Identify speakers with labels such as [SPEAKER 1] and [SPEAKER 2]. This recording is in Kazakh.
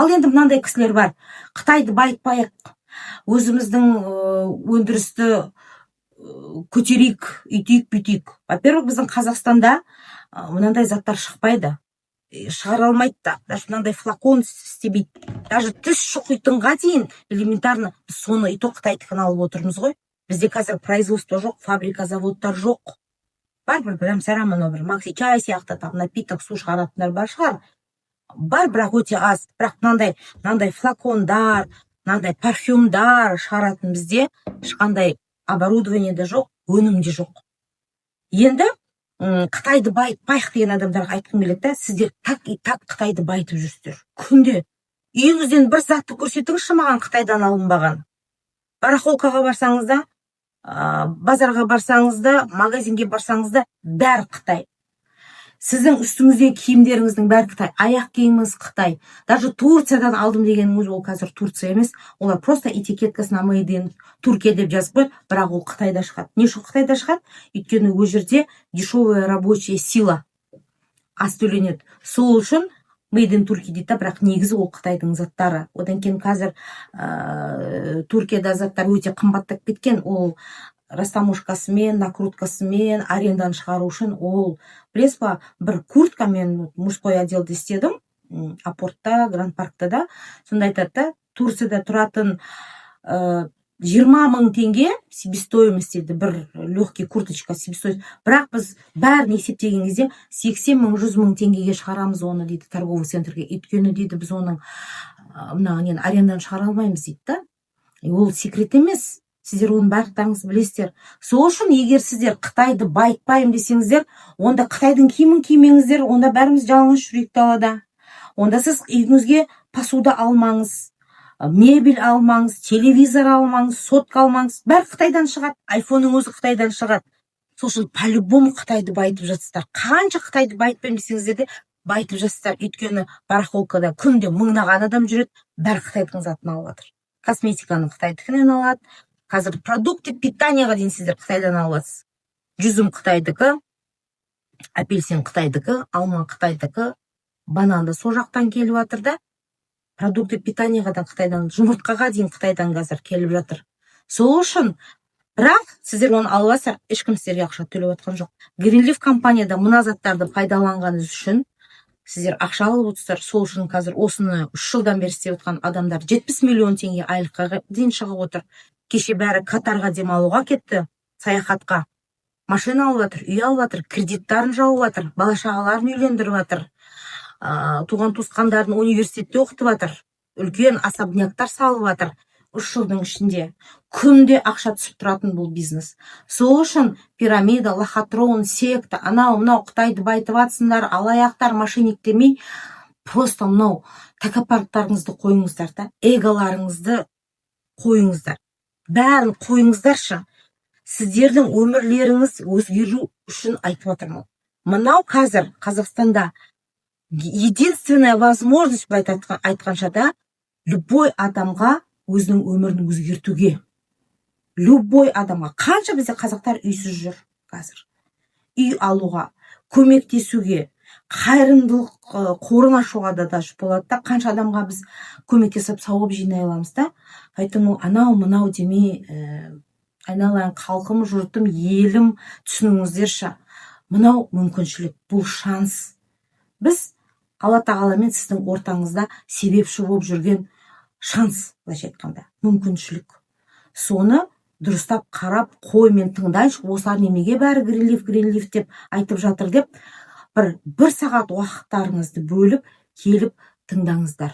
[SPEAKER 1] Ал енді мынандай кісілер бар: «Қытайды байытпайық, өзіміздің өндірісті көтерейік, үйтейік, бүйтейік». Во первых, біздің Қазақстанда мынандай заттар шықпайды, шығара алмайды да, даже мынандай флакон істемейді, даже тіс шұқитынға дейін элементарно біз соны и то қытайдікін алып отырмыз ғой. Бізде қазір производство жоқ, фабрика, заводтар жоқ. Бар бір бірім сарам, анау бір Макси чай сияқты, там напиток, су шығаратындар бар шығар, бар, бірақ өте аз. Бірақ мынандай флакондар, мынандай парфюмдар шығаратын бізде ешқандай оборудование де жоқ, өнім де жоқ. Енді қытайды байытпайық деген адамдарға айтқым келеді да: сіздер так и так қытайды байытып жүрсіздер күнде. Үйіңізден бір затты көрсетіңізші маған қытайдан алынбаған. Барахолкаға барсаңыз да, базарға барсаңыз да, магазинге барсаңыз да, бәрі қытай. Сіздің үстіңіздегі киімдеріңіздің бәрі қытай, аяқ киіміңіз қытай. Даже Турциядан алдым дегеніңіз, ол қазір Турция емес, олар просто этикеткасына «Made in Турция» деп жазып қояды, бірақ ол Қытайда шығады. Не үшін Қытайда шығады? Өйткені ол жерде дешевая рабочая сила, аз төленеді, сол үшін «Made in Turkey» дейді да, бірақ негізі ол қытайдың заттары. Одан кейін қазір Түркияда заттар өте қымбаттап кеткен. Ол растаможкасымен, накруткасымен, аренданы шығару үшін. Ол, білесіз ба, бір куртка, мен мужской отделде істедім, Апортта, Гранд Паркта да, сонда айтады да: «Турцияда тұратын 20 000 теңге себестоимость, — дейді, — бір легкий курточка себестоимость, бірақ біз бәрін есептеген кезде 80 000, 100 000 теңгеге шығарамыз оны, — дейді, — торговый центрге. Өйткені, — дейді, — біз оның мына нені, аренданы шығара алмаймыз», — дейді да. И ол секрет емес, сіздер оның барлықтарыңыз білесіздер. Сол үшін егер сіздер қытайды байытпаймын десеңіздер, онда қытайдың киімін кимеңіздер, онда бәріміз жалаңаш жүрейік далада. Онда сіз үйіңізге посуда алмаңыз, мебель алмаңыз, телевизор алмаңыз, сотка алмаңыз, бәрі қытайдан шығады, айфонның өзі қытайдан шығады. Сол үшін по любому қытайды байытып жатсыздар. Қанша қытайды байытпаймын десеңіздер де, байытып жатсыздар. Өйткені барахолкада күнде мыңдаған адам жүреді, бәрі қытайдың затын алып жатыр. Косметиканы қытайдікінен алады, қазір продукты питанияға дейін сіздер қытайдан алып жатсыз. Жүзім қытайдікі, апельсин қытайдікі, алма қытайдікі, банан да сол жақтан келіп жатыр да. Продукты питанияға да қытайдан, жұмыртқаға дейін қытайдан қазір келіп жатыр. Сол үшін, бірақ сіздер оны алып аласыздар, ешкім сіздерге ақша төлеп жатқан жоқ. Гринлиф компанияда мына заттарды пайдаланғаныңыз үшін сіздер ақша алып отырсыздар. Сол үшін қазір осыны 3 жылдан бері істеп жатқан адамдар 70 миллион теңге айлыққа дейін шығып отыр. Кеше бәрі Катарға демалуға кетті, саяхатқа. Машина алып жатыр, үй алып жатыр, кредиттарын жауып жатыр, бала шағаларын үйлендіріп жатыр, туған туысқандарын университетте оқытып жатыр, үлкен особняктар салып жатыр. 3 жылдың ішінде күнде ақша түсіп тұратын бұл бизнес. Сол үшін пирамида, лохотрон, секта, анау мынау қытайды байытып жатсыңдар, алаяқтар, мошенник демей, просто мынау тәкаппарлықтарыңызды қойыңыздар да, эголарыңызды қойыңыздар, бәрін қойыңыздаршы. Сіздердің өмірлеріңіз өзгеру үшін айтып жатырмын. Мынау қазір Қазақстанда единственная возможность, былай айтқанша да, любой адамға өзінің өмірін өзгертуге, любой адамға. Қанша бізде қазақтар үйсіз жүр қазір, үй алуға көмектесуге, қайырымдылық қорын ашуға да даже болады да. Қанша адамға біз көмектесіп, сауап жинай аламыз да. Поэтому анау мынау демей, айналайын халқым, жұртым, елім, түсініңіздерші: мынау мүмкіншілік, бұл шанс. Біз Алла Тағаламен сіздің ортаңызда себепші болып жүрген шанс, былайша айтқанда, мүмкіншілік. Соны дұрыстап қарап, қой, мен тыңдайыншы, осылар неменеге бәрі Гринлиф, Гринлиф деп айтып жатыр деп, бір сағат уақыттарыңызды бөліп келіп тыңдаңыздар.